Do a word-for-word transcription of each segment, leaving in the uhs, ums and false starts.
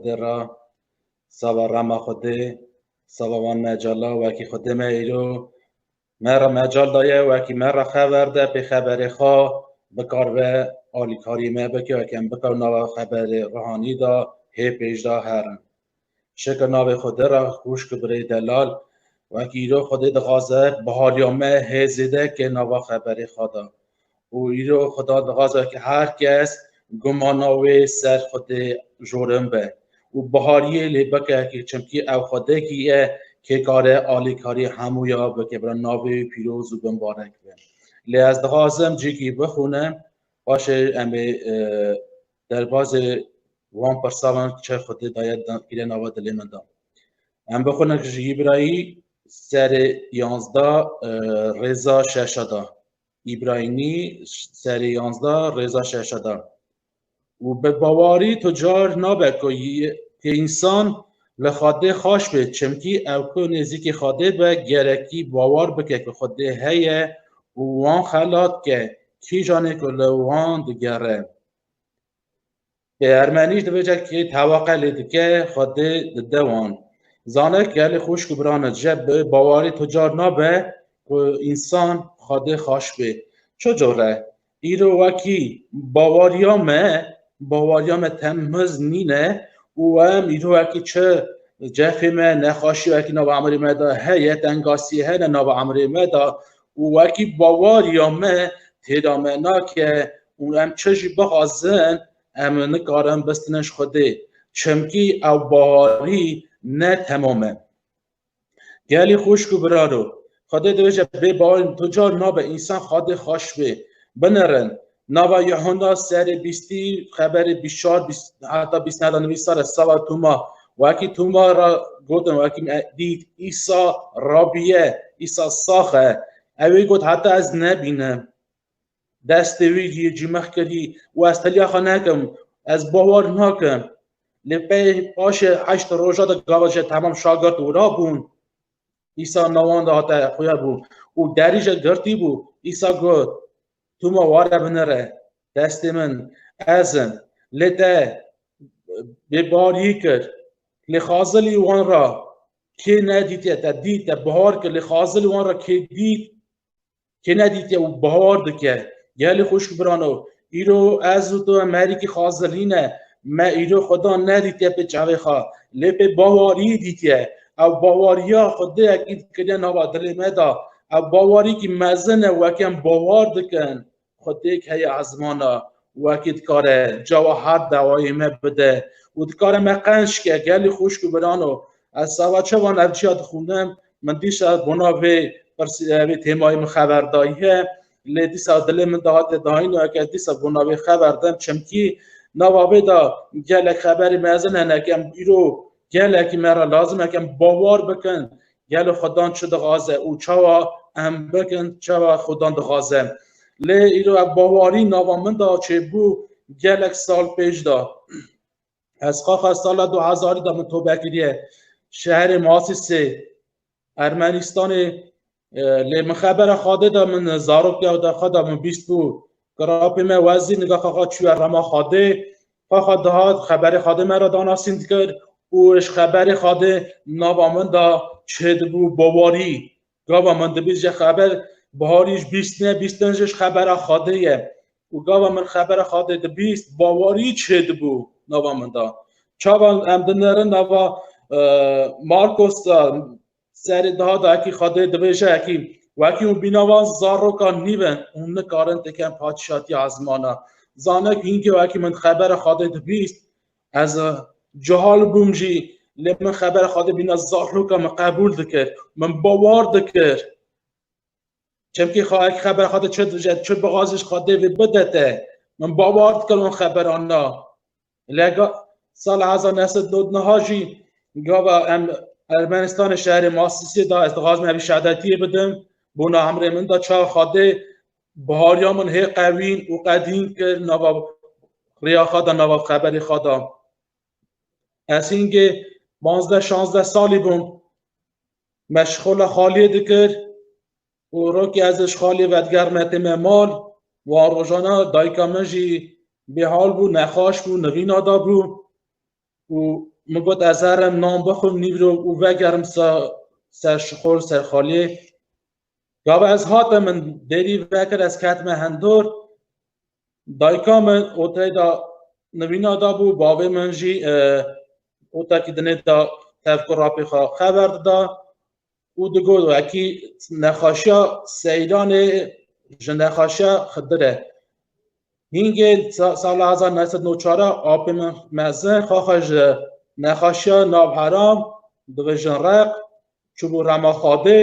Xwedê re, sava rema Xwedê, sava wan mecala, wekî Xwedê me îro me re mecal daye, wekî me re xeber de pê xeberê xwe bikaribe alîkarî me bike, wekî em bikevin nava xeberê ruhanî de hê pêş de herin. Şikir navê Xwedê re, xwişk û birê delal, wekî îro Xwedê dixwaze bahariya me hê zêde ke nava xeberê xwe de. Û îro Xweda dixwaze ke her kes gumana wê ser Xwedê jorin be. Û bihariyê lê bike ke çimkî ew Xwedekî ye ke kare alîkarî hemûya bike, bira navê wî pîroz û bimbarek be. Lê ez dixwazim cîkî bixwînim, paşê em ê, e, derbazê wan pirsavan çi Xwedê daye da-, kire nava dilê min de. Em bixwînin ji Îbrayî serê yanzdeh, e, rêza şeşa de. Îbrayînî serê yanzdeh rêza şeşa de. Û bi bawarî tu car nabe ku yî-, ku însan li Xwedê xweş bê, çimkî ew ku nêzîkî Xwedê be, gerekî bawer bike ku Xwedê heye û wan xelat ke, kîjanê ku li wan digere. Pê ermenî jî dibêje kê teweqe lê dike, Xwedê dide wan. Zane gelê xwişk û birano, ji bi bawarî tu car nabe ku însan Xwedê xweş bê. Çi cor e? Îro wekî bawariya me, bawariya me temiz nîne û em îro wekî çi cefê me, nexweşî wekî nava emrê me de heye, tengasî hene nava emrê me de û wekî bawariya me têda me nake û em çi jî bixwazin, em nikarin bistinin ji Xwedê. Çimkî ew bawarî ne temam e. Gelî xwişk û biraro, Xwedê dibêje, bê bawer tu car nabe însan Xwedê xweş bê. Binirin, nava Yuhanna serê bîstî, xeberê bîst çar, bîst, heta bîst neh de nivîsare, sava Toma. Wekî Toma re gotin, wekî me dît, Îsa Rabî ye, Îsa sax e. Ew ê got, heta ez nebînim. Destê wî yê cîmix kirî û ez tiliya xwe nekim, ez bawer nakim. Lê pey paşê heşt roja de gava jî temam şagirt wira bûn. Îsa nav wan de hate xuya bû û derî jî girtî bû. Îsa got, Tûma, were binire, destê min, ez im. Lê te bêbarî kir. Lê xazilî wan re kê nedîtiye, te dît, te bahar kir, lê xazilî wan re kê dît, kê nedîtiye û bawer dike. Gelî xwişk birano, îro ez û tu em herîkî xazilî ne. Me îro Xweda nedîtiye pê çavê xwe, lê pê bawarî dîtiye. Ew bawariya Xwedê yekî dikiriye nava dilê me de. Ew bawarîkî mezin e, weke em bawer dikin Xwedêk heye ezmana, wekî dikare cewab her dawayê me bide û dikare me qenc ke. Gelî xwişk û birano, ez sava çavan ev çiya dixwînim, min dîsa bona vê pirsî-, vê têmayê min xeber dayiye, lê dîsa dilê min dihate dayîn û eke dîsa bona vê xeber dem, çimkî nava vê de gelek xeberî mezin hene ke em îro gelekî me re lazim e ke em bawer bikin gelo Xudan çi dixwaze û çawa em bikin, çawa Xudan dixwaze. Lê îro ev bawerî nava min de çêbû gelek sal pêş de. Ez xaxa sala du hezarî de min tobe kiriye şehrê Masîsê, Ermenistanê, e, lê min xebera Xwedê de min zarokya de xwe de min bîst bû. Kirapê me wezî niga xaxa çûye rema Xwedê, xaxa dihat xeberê Xwedê me re danasîn dikir û ji xeberê Xwedê nava min de çêdibû bawerî. Gava min dibîst ji xeber, bawerî ji bîst ne, bîst in ji xebera Xwedê ye. Û gava min xebera Xwedê dibîst, bawerî çêdibû nava min de. Çavan em dinerin nava, e, Markos de, serê daha da ekî Xwedê dibêje ekî, wekî hûn bîna van zarokan nîvin, hûn nikarin tikin padşatiya ezmana. Zane ku hingê wekî min xebera Xwedê dibîst, ez, e, cihal bûm jî, lê min xebera Xwedê bîna zaroka min qebûl dikir, min bawer dikir. Çimkî xwe-, ek xebera Xwedê çi dibêje, çi bixwaze ji Xwedê vê bide te. Min bawer dikir wan xeberana. Lê ga-, sala hezar neh sed nod niha jî gava em Ermenistanê şehrê Masîsê de ez dixwazim evî şehadetiyê bidim. Bona emrê min de çawa Xwedê bihariya min hê qewîn û qedîn kir nava rêya xwe de, nava xeberê xwe de. Ez hingê panzdeh şanzdeh salî bûm. Me şixula xaliyê dikir û rokê ez ji xaliyê vedigerime tême mal. Wan rojana dayika min jî bêhal bû, nexweş bû, nivîna da bû û Min got, ez herim nan bixwim nîvro û vegerim ser, ser şixor, ser xaliyê. Gava ez hatim, min derî vekir, ez ketime hindor. Dayika min oteyê de nivîna da bû, bavê min jî, e, otekî dinê de tevku rapê xwe xeber dida û digot, wekî nexweşiya seyranê ji nexweşiya Xidir e. Hîngê sa-, sala hezar neh sed nod çar apê min mezin xwe xwe ji nexweşiya navheram, dibêjin req, çûbû Rema Xadê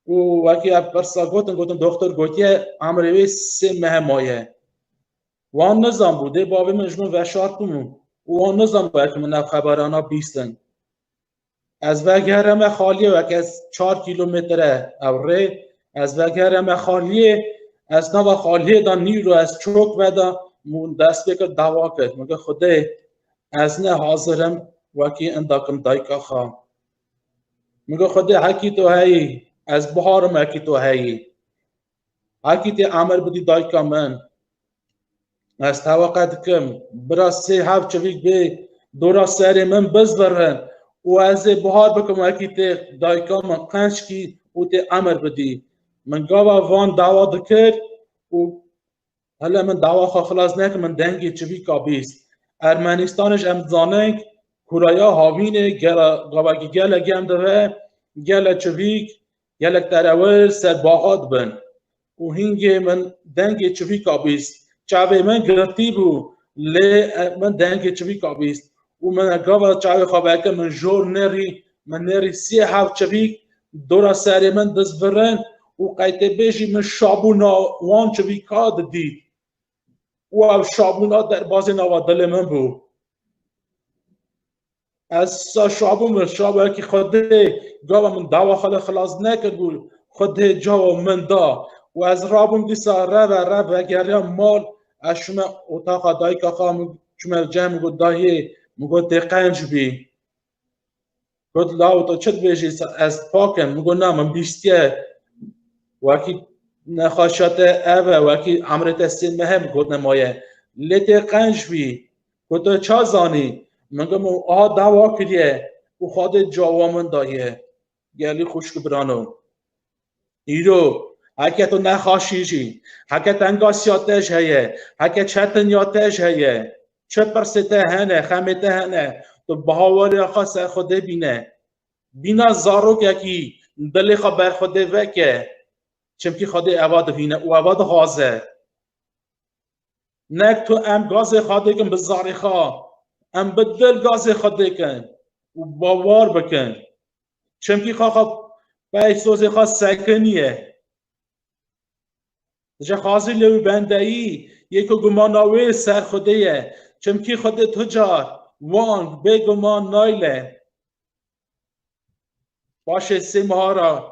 û wekî ev pirsa gotin, gotin, doxtor gotiye, emrê wê sê meh maye. Wan nizanbû, dê bavê min ji min veşartibû û wan nizanbû wekî min ev xeberana bîstin. Ez vegerime xaliyê, wek ez çar kîlometre ew rê, ez vegerime xaliyê, ez nava xaliyê de nîro ez çok veda, min dest pê kir dawa kir. Min got, Xwedê, ez ne hazir im wekî inda kim dayika xwe. Min got, Xwedê, hekî tu heyî, ez biharim hekî tu heyî. Hekî tê emir bidî dayika min. Ez teweqe dikim, bira sê hev çivîk bê dora serê min bizvirin û ez ê buhar bikim, wekî tê dayika min qenc kî û tê emir bidî. Min gava van dawa dikir û hele min dawa xwe xilas nekim, min dengê çivîka bîst. Ermenîstanê jî em dizanin, kuraya havînê gela, gavekî gelek germ dibe, gelek çivîk, gelek terewir ser baxa dibin. Û hingê min dengê çivîka bîst. Çavê min girtî bû, lê, e, min dengê çivîka bîst. Û min gava çavê xwe veke, min jor nêrî, min nêrî sê hev çivîk dora serê min dizvirin û qey tê bêjî min şabûna wan çivîka didît. Û ev şabûna derbazê nava dilê min bû. Ez sa şabû min, şabekî Xwedê gava min dawa xwe li xilas nekiribû, Xwedê cawa min da. Û ez rabûm dîsa reve rev vegeriya mal, ez çûme otaxa dayika xwe, min çûme cem, min got, dayê, min got, tê qenc bî. Got, law tu çi dibêjî, ez pak im? Min got, na, min bîstiye. Wekî nexweşiya te ev e, wekî emrê te sê meh e, min got, nemaye. Lê tê qenc bî. Got, tu ça zanî? Min got, min aha dawa kiriye û Xwedê cawa min daye. Gelî xwişk û birano. Îro, heke tu nexaşî jî, heke tengasiya te jî heye, heke çetiniya te jî heye, çi pirsê te hene, xemê te hene, tu baweriya xwe ser Xwedê bîne. Bîna zarokekî dilê xwe ber Xwedê veke, çimkî Xwedê eva dibîne û eva dixwaze. Nek tu em gazê xwe dikin bi zarê xwe, em bi dil gazê xwe dikin û bawer bikin. Çimkî xwe xwe pey sozê xwe sekiniye. Ji xazî lê wî bendeyî, yê ku gumana wê ser Xwedê ye. Çimkî Xwedê tu car wan bêguman nayle. Paşê sê meha re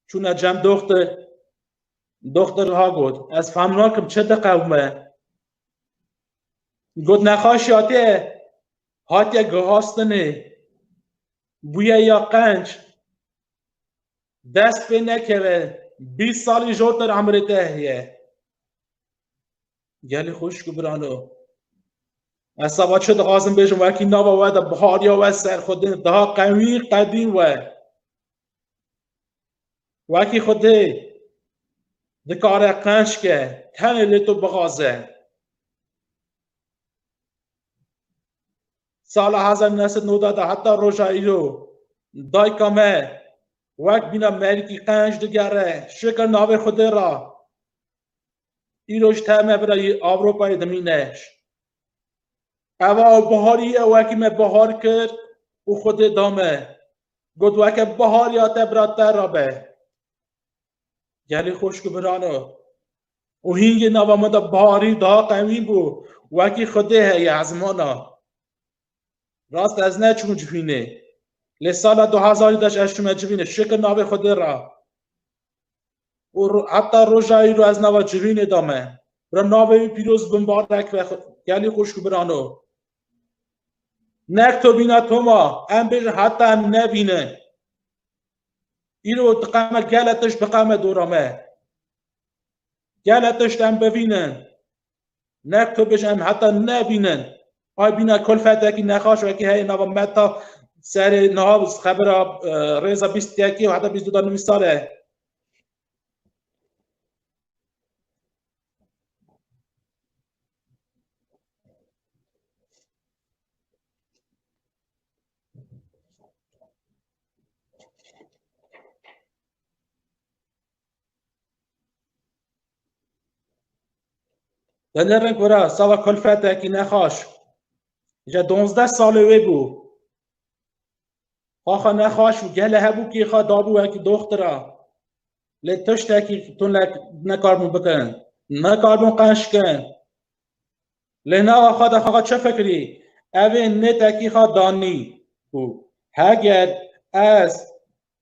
çûne cem doxtir. Doxtir ha got, ez fem nakim çi diqewime. Got, nexaşiya te hatiye guhastinê, bûye ya qenc, dest pê nekeve, bîst salî jortir emrê te heye. Gelî xwişk û birano. Ez saba çi dixwazim bêjim, wekî nava we de bihariya we ser Xwedê daha qewî qedîn we. Wekî Xwedê dikare qenc ke, tenê lê tu bixwaze. Sala hezar neh sed nod de heta roja îro dayika me wek bîna merikî qenc digere, şikir navê Xwedê ra. Îro ji te me bira yî Ewropayê dimîne. Eva biharî ye, wekî me bihar kir û Xwedê da me. Got, weke bihariya te bira te re be. Gelî xwişk û birano. Û hîngê nava min de biharî daha qewîn bû. Wekî Xwedê heye ezmana. Rast ez neçûm civînê. Lê sala du hezarî de ez çûme civînê. Şikir navê Xwedê re. Û ro-, heta roja îro ez nava civînê de me. Bira navê wî pîroz bimbarek be, gelî xwişk û birano. Nek to bîna Toma, em bêjin heta em nebînin. Îro diqeme gele tişt biqeme dora me. Gele tişt em bivînin. Nek tu bêjî em heta nebînin. Ay bîna kulfetekî nexaş wekî heye nava Meta serê niha xebera, e, rêza bîst yekê û heta bîst du de nivîsar e. Dinêrin ku ra sava kulfetekî nexaş. Ji donzdeh salê wê bû. Xaxa nexaş û gelê hebûkê xwe dabû wekî doxtira. Lê tiştekî tune nekaribûn bikin. Nekaribûn qenc kin. Lê nava xwe de xaxa çi fikirî? Evê nêtekî xwe danî û heger ez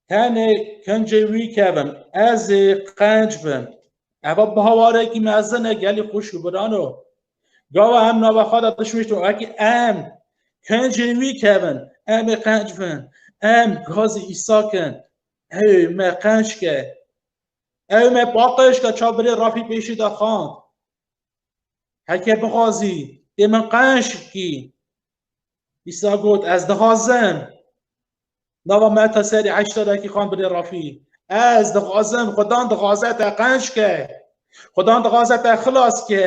tenê kincê wî kevim, ez ê qenc bim. Eva bawarekî mezin e gelî xwişk û birano. Gava em nava xwe de dişwiştin, wekî em kincê wî kevin, em ê qenc bin, em gazî Îsa kin, ew me qenc ke, ew me paqij ke çav birê rafî pêşî de xand. Heke bixwazî, tê min qenc kî. Îsa got, ez dixwazim. Nava Meta serê heştadekî xan birê rafî. Ez dixwazim, Xudan dixwaze te qenc ke. Xudan dixwaze te xilas ke.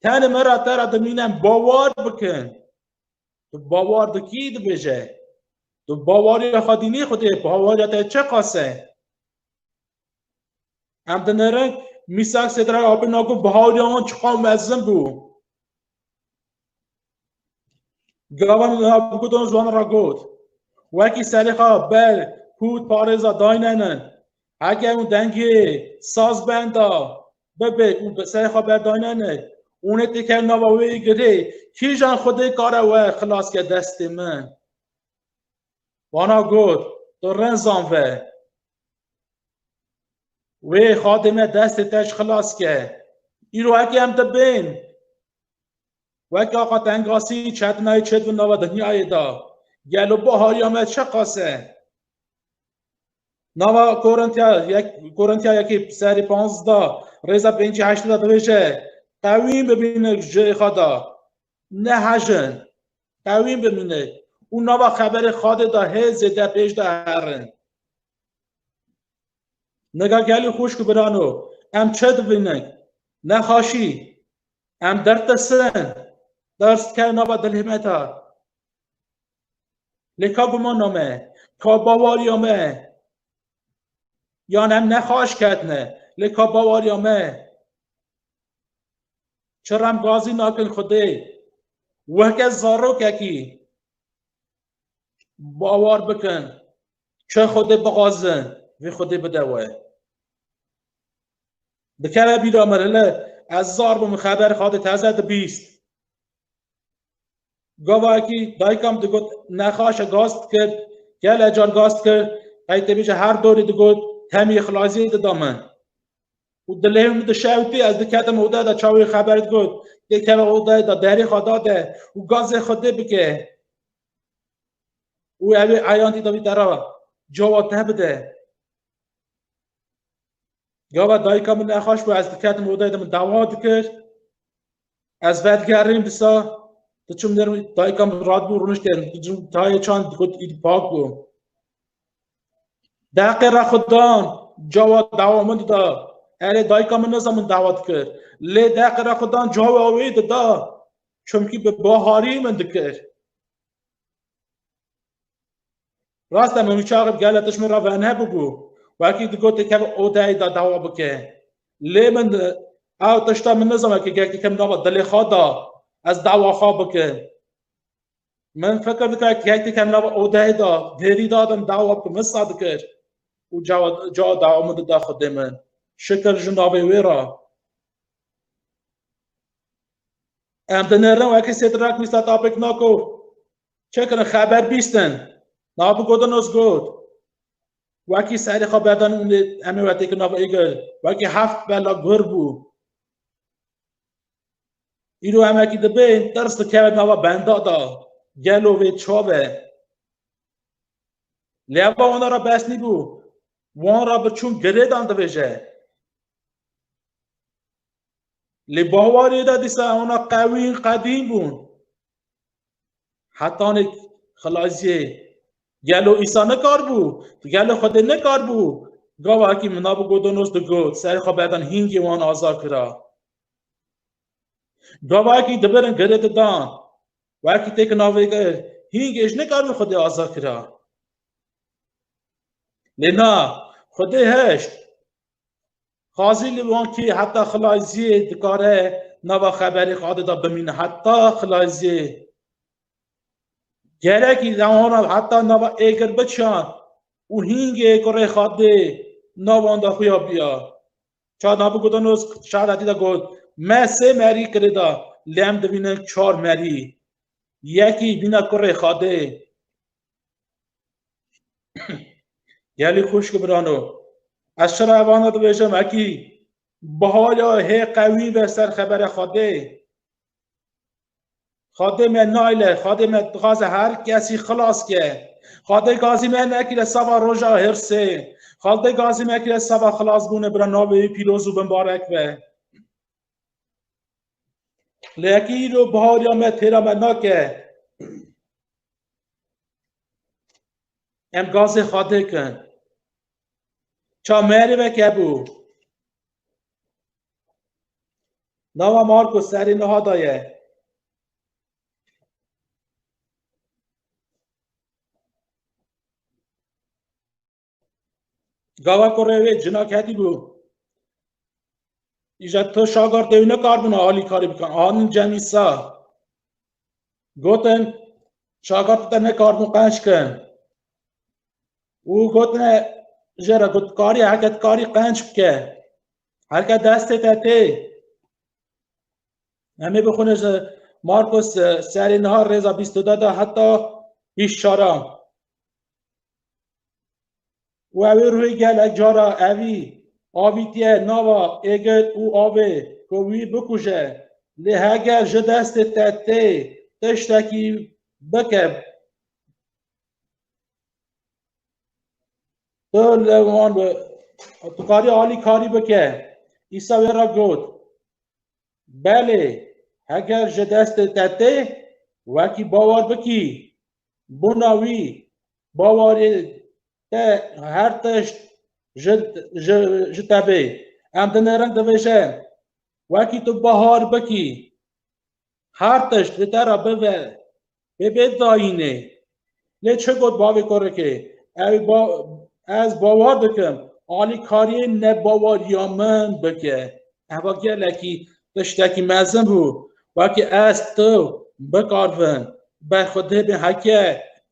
Tenê min ra te ra dimînem, bawer bikin. Tu bawer dikî dibêje. Tu baweriya xwe dînî Xwedê, baweriya te çi qas e? Em dinêrin, Mîsak, Sedrak, Abednego, baweriya wan çiqas mezin bû. Gava Nebûkadnezar ji wan re got, wekî serê xwe ber kût parêza daynene. Heke hûn dengê saz benda bibe û bi serê xwe berdayne ne, hûn ê têkevin nava wê girê, kîjan Xwedê kare we xilas ke destê min? Wana got, tu rind zanve. Wê Xadê me destê te ji xilas ke. Îro heke em dibên, wek axa tengasî çetinayê çêdibin nava dinyayê de, gelo bahariya me çi qas e? Nava Korintiya yek, Korintiya yekê serê panzdeh, rêza pêncî heştê de dibêje, qewîn bibîne ji cihê xwe de, nehejin, qewîn bimîne û nava xeberê Xadê de hê zêde pêş de herin. Niga gelî xwişk û birano, em çi dibînin? Nexaşî, em dertirsin, tirs dikeve nava dilê me de. Lê ka gumana me, ka baweriya me, yan em nexaş ketine, lê ka baweriya me, çi re em gazî nakin Xwedê, weke zarokekî, bawer bikin, çi Xwedê bixwazin, vê Xwedê bide we. Dikeve bîra min, hile ez zar bûm, xeber Xadê teze dibîst. Gavakî dayika min digot, nexaşe gaz dikir, gele car gaz dikir, qey tê bêje her dorê digot, temî xilaziyê dida min. Û dilê min dişewtî, ez diketim odaya de, çawa wê xeber digot, têkeve odaya de, derê xwe dade û gazê Xwedê bike. Û ew ê eyandî de vî te re cewab te bide. Gava dayika min nexweş bû, ez diketim odaya de, min dawa dikir. Ez vedigerîm disa, diçim nêr, dayika min radibû, rûnişt kirin. Diçim tayê çand, digot, îdî pak bû. Deqê re Xudan cawa dawa min dida. Erê, dayika min nizam min dawa dikir. Lê deqê re Xudan cawa wê dida. Çimkî bi baharî min dikir. Rast e, min wî çaxê bi gele tişt min re venebûbû. Wekî digot, têkeve odeyê de dawa bike. Lê min, ew tişta min nizam, wekî gek dikim nava dilê xwe de, ez dawa xwe bikim. Min fikir dikir, gek dikim nava odeyê de, dêrî dadim dawa bikim, min sa dikir. Û cawa, cawa dawa min dida Xwedê min. Şikir ji navê wê re. Em dinêrin wekî Sedrak, Mîsak, Abednego çi kirin, xeber bîstin. Nebûkadnezar got, wekî serê xwe berdan û em ê we têkin nava êgir, wekî heft bela gur bû. Îro em wekî dibên, tirs dikeve nava benda de, gelo vê çav e? Lê eva wana re bes nîbû. Wan re bi çûn girêdan dibêje. Lê bawarê de dîsa wana qewîn qedîm bûn. Hetanê xilaziyê. Gelo Îsa nikaribû? Gelo Xwedê nikaribû? Gavakî min Nabukodonos digot, serê xwe berdan hîngê wan aza kira. Gavakî dibirin girê didan. Wekî têk navê kir, hîngê ji nikaribû Xwedê aza kira. Lê na, Xwedê hişt. Xazî li wan kê heta xilaziyê dikare nava xeberê Xadê de bimîne. Heta xilaziyê. Gerekî lewana heta nava êgir biçan û hîngê kurê Xadê navan de xuya biya. Ça Nabukodonos şaredî de got, me sê merî kirê de, lê em divînin çar merî. Yekî bîna kurê Xadê. Gelî xwişk û birano, ez çira evana dibêjim, wekî bihara hê qewî ve ser xebere Xwedê. Xwedê me nayle, Xwedê me dixwaze her kesî xilas ke. Xwedê gazî me nekire sava roja hirsê. Xwedê gazî me kire sava xilasbûnê, bira navê wî pîroz û bimbarek be. Lê yekî îro bihariya me têra me nake. Em gazê Xwedê kin. Ça merivek hebû. Nava Markus serê niha de ye. Gava kurê wê cina ketî bû. Îja tu şagartê wî nikaribûna alîkarî bikin. Anin cem Îsa. Gotin, şagartê te nikaribûn qenc kin. Û gotine jê re, got, karî, heke dikarî qenc bike. Heke destê te tê. Em ê bixwînin ji Markus, e, serê niha rêza bîst û du de heta bîst û çar. Û ew ê ruhê gelek cara evî avîtiye nava êgir û avê ku wî bikuje. Lê heger ji destê te tê tiştekî bike, tu li wan bi, tu karî alîkarî bike. Îsa wê re got, Belê, heger ji destê te tê, wekî bawer bikî, bona wî, bawerê te her tişt ji, ji, ji te bê. Em dinêrin dibêje, wekî tu bawer bikî, her tişt li te re bibe. Bê bê dayînê. Lê çi got bavê kurikê? Ew ba-, ez bawer dikim, alîkariyê nebaweriya min bike. Eva gelekî tiştekî mezin bû. Wekî ez tu bikaribin ber Xwedê bê heke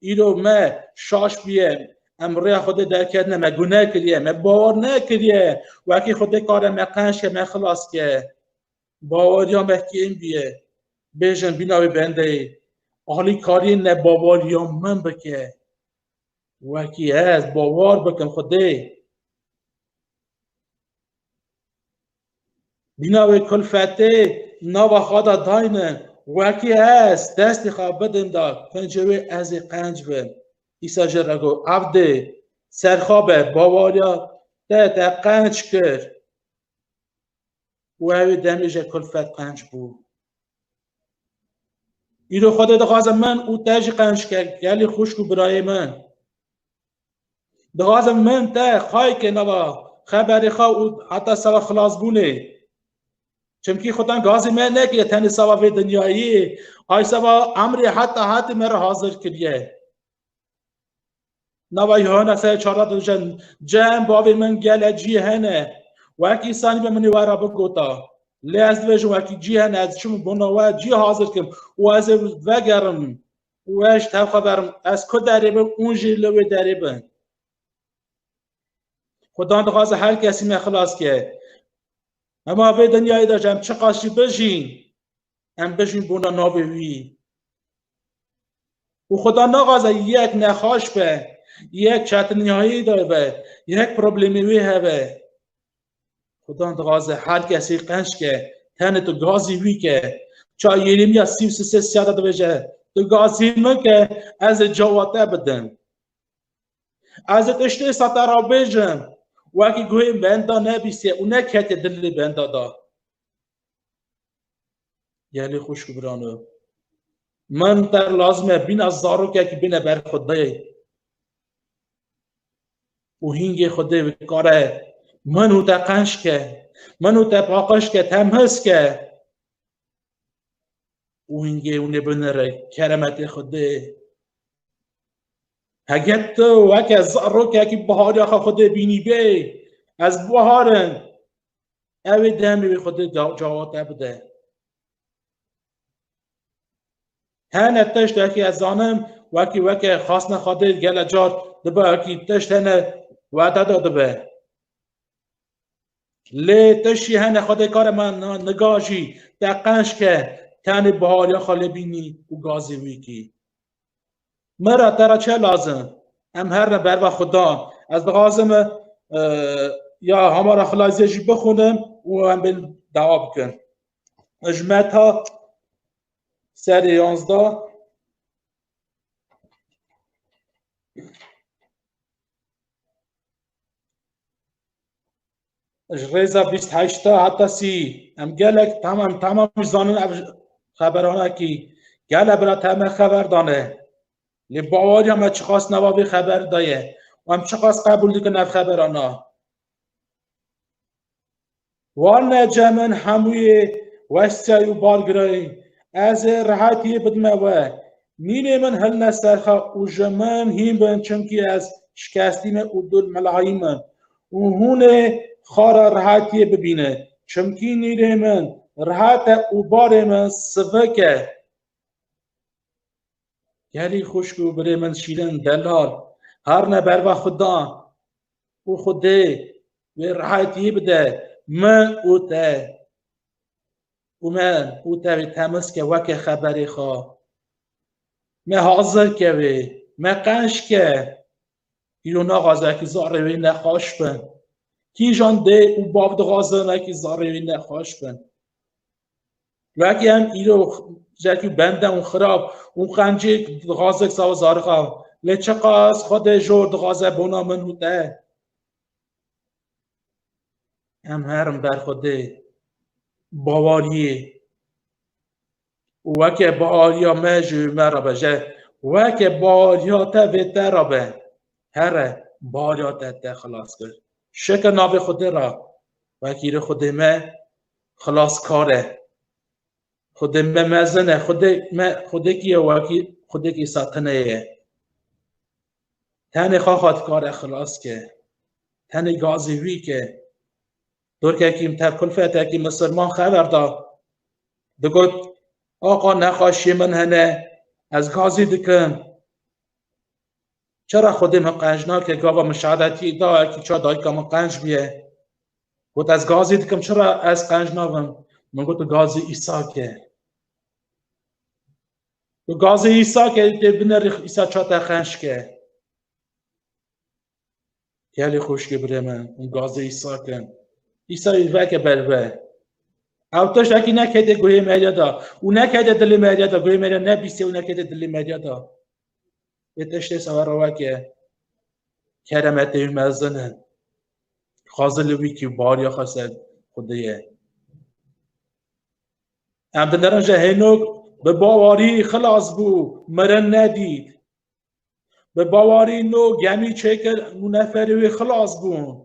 îro me şaş bûye. Em rêya Xwedê derketine, me gune kiriye, me bawer nekiriye. Wekî Xwedê kare me qenc ke, me xilas ke. Baweriya me kêm bûye. Bêjin bîna wê bendeyê, alîkariyê nebaweriya min bike. Wekî ez bawer bikim Xwedê. Bîna wê kulfetê nava xwe de dayne. Wekî ez destê xwe bidim da, kincê wê ez ê qenc bim. Îsa jê re got, Evdê, ser xwe be, baweriya te te qenc kir. Û ew ê demê jê kulfet qenc bû. Îro Xwedê dixwaze min û te jî qenc ke, gelî xwişk û birayê min. Dixwaze min te xayke nava xeberê xwe û heta seba xilasbûnê. Çimkî Xudan gazî me nekiriye tenê seba vê dinyayê, ay seba emrê heta hetê me re hazir kiriye. Nava Yohana serê çar de dibêje, cem bavê min gele cî hene. Wekî îsanî be min ê we re bigota. Lê ez dibêjim, wekî cî hene, ez çim bona we cî hazir kim û ez ê vegerim û ez ji tev xwe berim. Ez ku derê bim, hûn jî li wê derê bin. Xudan dixwaze her kesî me xilas ke. Hema vê dinyayê de jî em çiqas jî bijîn, em bijîn bona navê wî. Û Xudan naxwaze yek nexweş be, yek çetiniyayî de be, yek problemê wî hebe. Xudan dixwaze her kesî qenc ke, tenê tu gazî wî ke. Ça Yeremiya sî û sê sê siyada dibêje, tu gazî min ke, ez ê cewab te bidim. Ez ê tiştê sa te re bêjim, wekî guhê benda nebîstiye û neketiye dilê benda da. Gelî xwişk û birano, min te lazim e bîna zarokekî bîne ber Xwedê û hîngê Xwedê bikare min û te qenc ke, min û te paqij ke, temiz ke û hîngê hûnê binere keremetê Xwedê. Hege tu weke zarokekî bihariya xwe Xwedê bînî bê, ez biharim, ew ê demê wê Xwedê ca-, cawab te bide. Hene tiştekî ez zanim, wekî weke xastina Xwedê gele car dibe, wekî tişt hene wete de dibe. Lê tiştî hene Xwedê kare me na-, niga jî te qenc ke, tenê bihariya xwe lê bînî û gazê wî kî. Min re te re çi lazim? Em herine berva Xuda. Ez dixwazim, e, ya Hemara Xilaziyê jî bixwînim û em bên dewa bikin. Ji Meta serê yanzdeh, ji rêza bîst heşta heta sî, em gelek tamam, tamam zanin ev xeberanekî. Gele bira te me xeber dane. Lê baweriya me çiqas nava vê xeber de ye û em çiqas qebûl dikin ev xeberana. Wan nece min hemûyê westiyayî û bar girayî, ez ê rehetiyê bidime we. Nîrê min hilne ser xwe û ji min hîn bin, çimkî ez şikestî me û dûl milayî min û hûn ê xwe re rehetiyê bibîne, çimkî nîrê min rehet e û barê min sivik e. Gelî xwişk û birê min şîrin delal, herine berva Xuda û Xwedê wê rehetiyê bide min û te. Û me û te wê temiz ke weke xeberê xwe. Me hazir ke wê, me qenc ke. Îro naxwaze wekî zarê wê nexweş bin. Kîjan dê û bav dixwazin wekî zarê wê nexweş bin? Wekî em îro jekî bende û xirab û qencêk dixwazek sawa zarê xwe. Lê çiqas Xwedê jor dixwaze bona min û te. Em herin ber Xwedê bawariyê û weke bawariya me ji me re be, je weke bawariya te vê te re be. Here bawariya te te xilas kir. Şikir navê Xwedê re, wekî rê Xwedê me xilaskar e. Xwedê me mezin e, Xwedê me, Xwedêkî ye wekî Xwedêkî satine ye. Tenê xwe xwe dikare xilas ke. Tenê gazê wî ke. Dorkekî min tev kulfetekî misilman xeber da. Digot, Aqa nexweşiyê min hene, ez gazî dikim. Çira Xwedê min qenc nake, gava min şehadetiyê da, wekî ça dayika min qenc bûye. Got, ez gazî dikim, çira ez qenc nabim? Min got, tu gazî Îsa ke. Tu gazî Îsa ke, tê binerî Îsa ça te qenc ke. Gelî xwişkê birê min, hûn gazê Îsa kin. Îsa wî veke ber ve. Ew tiştekî nekete guhê Merya da. Û nekete dilê Merya da. Guhê Merya nebîste û nekete dilê Merya da. Vê tiştê sewer weke. Keremetê wî mezin in. Xwazilê wî kî bariya xwe ser Xwedê ye. Em dinerin ji Hênok bi bawarî xilas bû, mirin nedît. Bi bawarî Nûh gemî çêkir û neferê wê xilas bûn.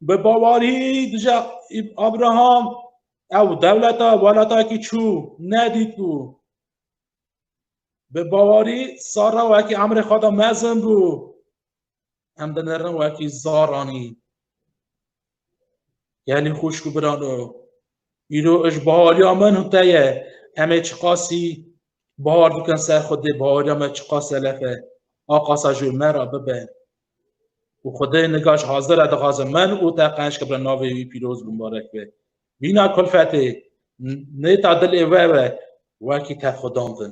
Bi bawarî dije Îb-, Abraham ew dewleta, welatakî çû, nedît bû. Bi bawarî Sara wekî emrê xwe de mezin bû. Em dinerin wekî zaranî. Gelî xwişk û birano, îro ji bawariya min û te ye. Em ê çiqasî bawar dikin ser Xwedê, bawariya me çiqas zelef e. A qasa ji me re bibe. Û Xwedê nigaş hazir e, dixwaze min û te qenc ke bira navê wî pîroz û mubarek be. Bîna kulfetê, n-, nêta dilê we be, wekî te xwedandin.